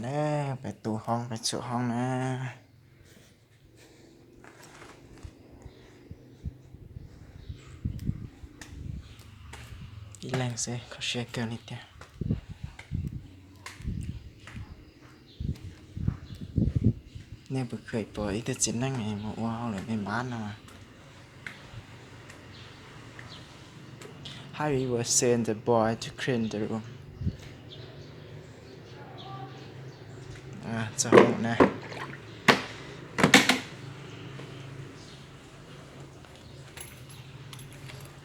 Peb tu hoob, peb txhua hoob na. Ib leeg xwb, kho siab kawg li tiag. Nej puas kheev pom ib tug txiv neej mus ua hauj lwm me npab no? How you will send the boy to clean the room? Txog hauj lwm na.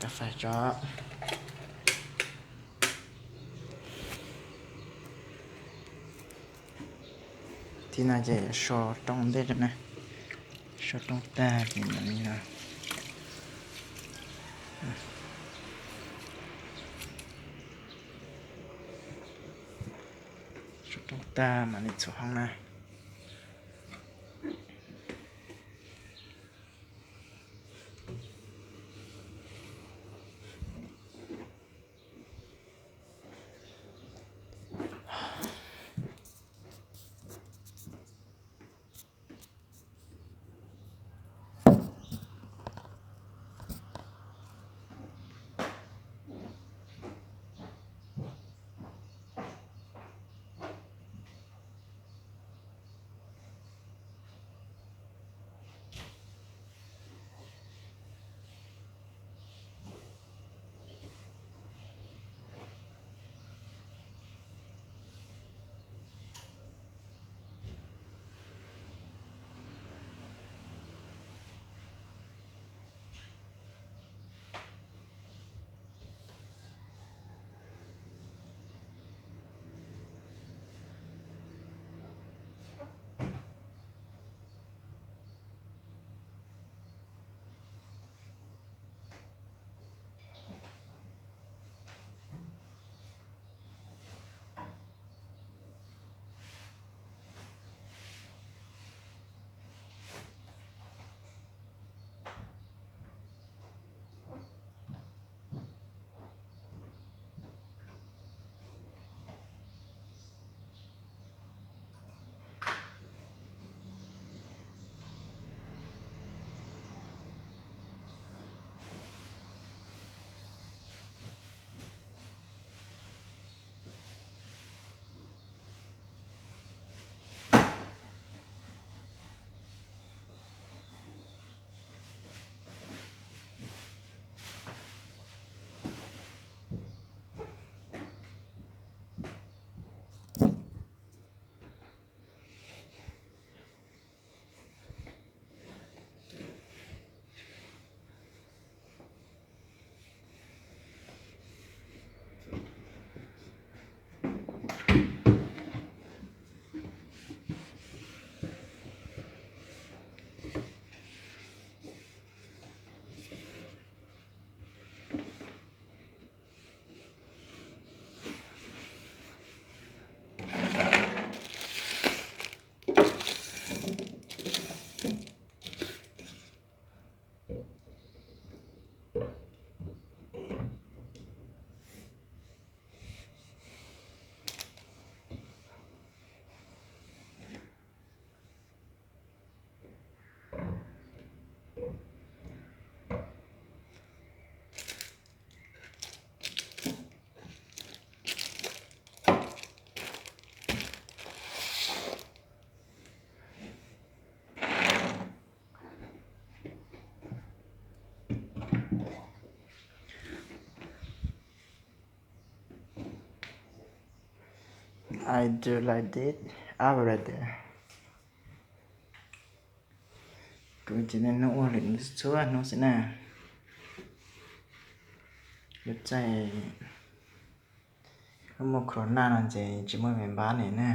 Tau fais tso. Thib no ces so rooj ntej rau na. So rooj tag ces mam li no. So rooj tag mam li txhua hoob na. I do like this. I will like that. Kuv ces niaj hnub ua lwm txhua hnub xwb na. Lub caij muaj corona no ces tsis muaj me npab ne na,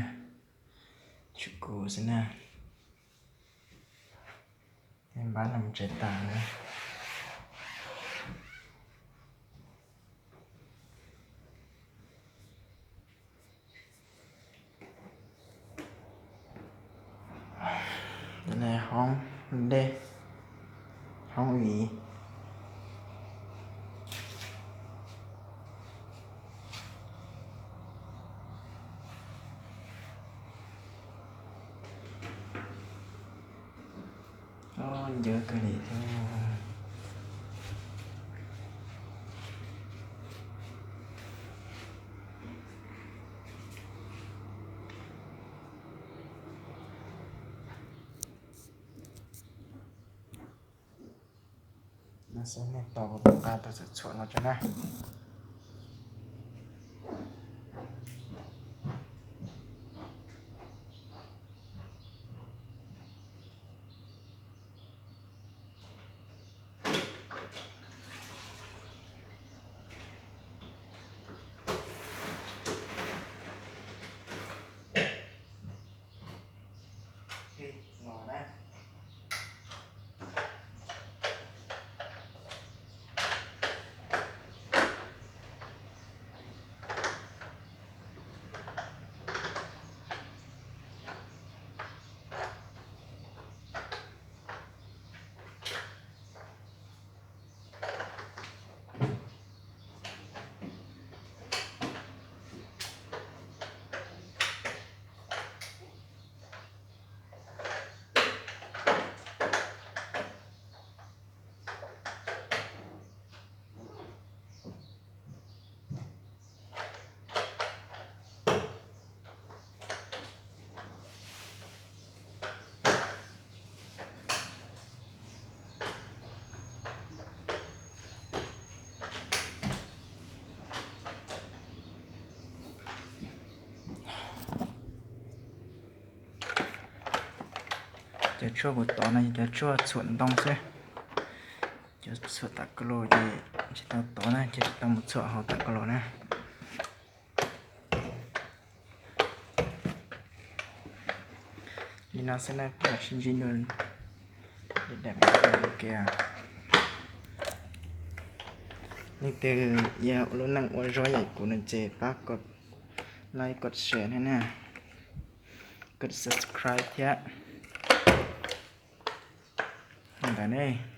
tshuav kuv xwb na. Me npab no mus tsev tas na. Hoob dej, hoob viv. Kawg li thiab. Nej tos kuv tus qab tau txham txhuam no tso na. Cov tshuaj kuv tov no yog cov tshuaj txhuam ntoo xwb. Cov txhuam tas ka los ces tsis tau tov na, ces tsis tau mus txhuam hauv tas ka los na. Li no xwb na, kuv mam sib ntsib dua daim video ua ke. Leej twg yog ua lub neej ua zaub yam kuv no ces pab kov like, kov share thiab na, kov subscribe thiab ntawd ne.